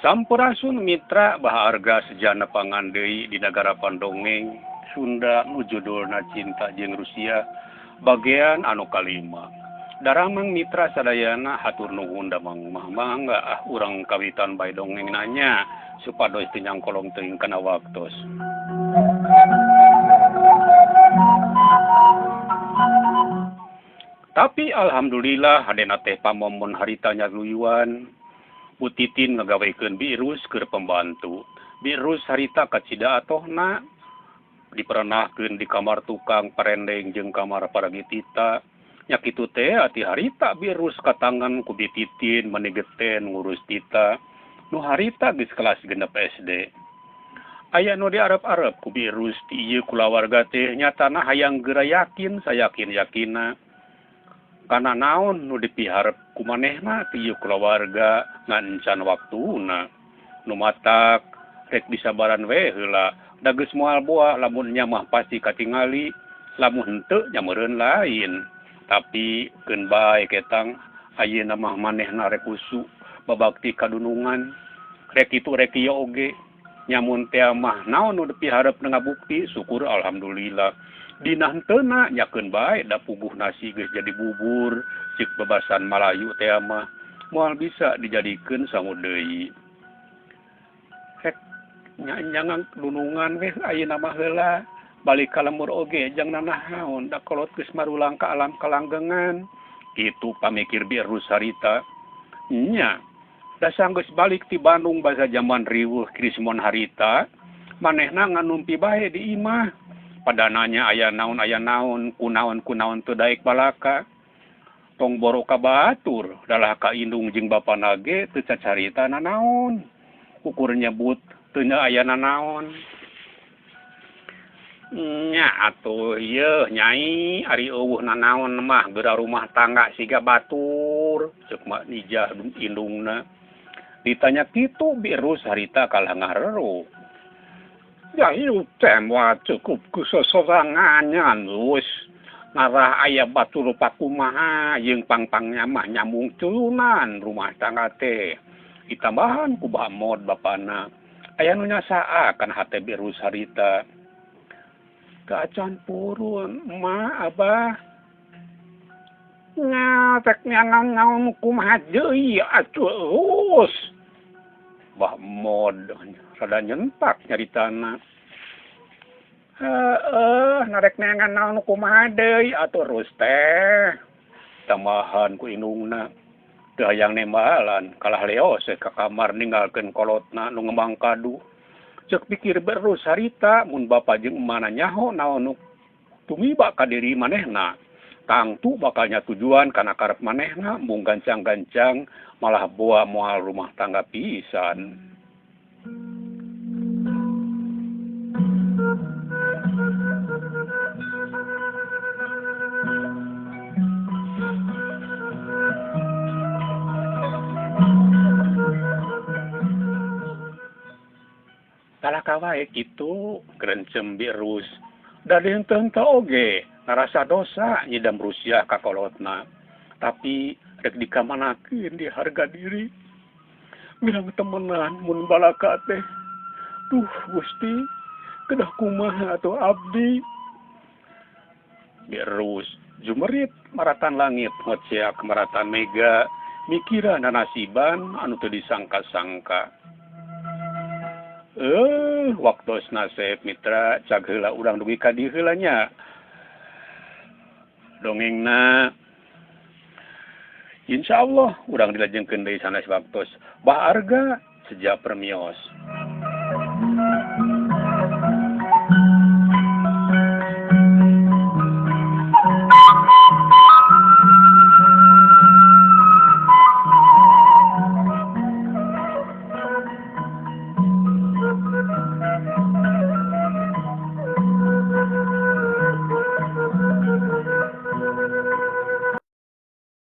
Sampurasun mitra baharga sejana pangan deui di nagara Pandongeng Sunda nu judulna Cinta jeung Rusia bagian anu kalima. Daramang mitra sadayana hatur nuhun damang mah mangga ah urang kawitan bae dongeng nanya supados teu nyangkolong teuing kana waktos. Tapi alhamdulillah hadena teh pamomon harita nyaluyuan. Bu Titin ngagawekeun Birus keur pembantu. Birus harita kacida atohna diperenahkeun di kamar tukang parendeng jeung kamar paragitita. Nya kitu teh ati harita Birus katangan ku Bi Titin menigeten ngurus Tita. Nu harita geus kelas 6 SD. Aya nu diarep-arep ku Birus ti ieu kulawarga teh nyatana hayang geura yakin sayakin-yakina. Kana naon nu dipiharep ku manehna ti ieu kulawarga ngan encan waktuna. Nu matak rek disabaran we heula da geus moal boa lamun nya mah pasti katingali lamun henteu nya meureun lain. Tapi keun bae ketang ayeuna mah manehna rek kusu babakti kadunungan rek kitu rek ieu oge nyamun teh mah naon nu dipiharep ngabukti syukur alhamdulillah. Dina henteuna nyakeun bae da puguh nasi geus jadi bubur cik bebasan Malayu teh mah moal bisa dijadikeun sangu deui. Rek nyangan dunungan we ayeuna mah heula balik ka lembur oge jang nanahaon da kolot geus marulang ka alam kalanggengan kitu pamikir Birus harita. Nya da sanggeus balik ti Bandung basa jaman riweuh krismon harita manehna nganumpi bae di imah. Padananya aya naon kunaon teu daek balaka tong boro ka batur dalah ka indung jeung bapana ge teu cacarita nanaon ukur nyebut teu aya nanaon. Nya atuh ieu nyai ari eueuh nanaon mah geura rumah tangga siga batur ceuk mak nijah indungna. Ditanya kitu Birus harita kalah ngareru. Ya hirup teh moal cukup ku sosorangan wis ngarah aya batur pakumaha jeung pangpangnya mah nyambung tulunan rumah tangga teh ditambahan ku bamod bapana aya nu nyasaa kana hate Birus harita. Kaacan purun ma abah nya rek nyangan naon kumaha deui atuh geus. Bah mod rada nyentak nyaritana. Heeh, narek neangan naon kumaha deui atuh rus teh. Tambahan ku indungna. Teu hayang nembalan kalah leos ka kamar ninggalkeun kolotna nu ngembang kadu. Ceuk pikir Berus harita mun bapa jeung emana nyaho naon nu tumiba ka diri manehna. Tangtu bakalnya tujuan kana karep manehna mung gancang-gancang malah boa moal rumah tangga pisan. Kalah kawae kitu grencem Birus. Da henteu-henteu oge ngarasa dosa nyidam Rusia ka kolotna. Tapi rek dikamanakeun di harga diri. Mirang temenan mun balaka teh. Duh Gusti, kedah kumaha atuh abdi. Birus jumerit maratan langit ngoceak maratan mega mikiran nanasiban anu teu disangka-sangka. Waktos nasib mitra cag heula urang dugi ka dieu heula nya. Dongengna insyaallah urang dilajengkeun deui sanes waktos. Baharga sejak permios.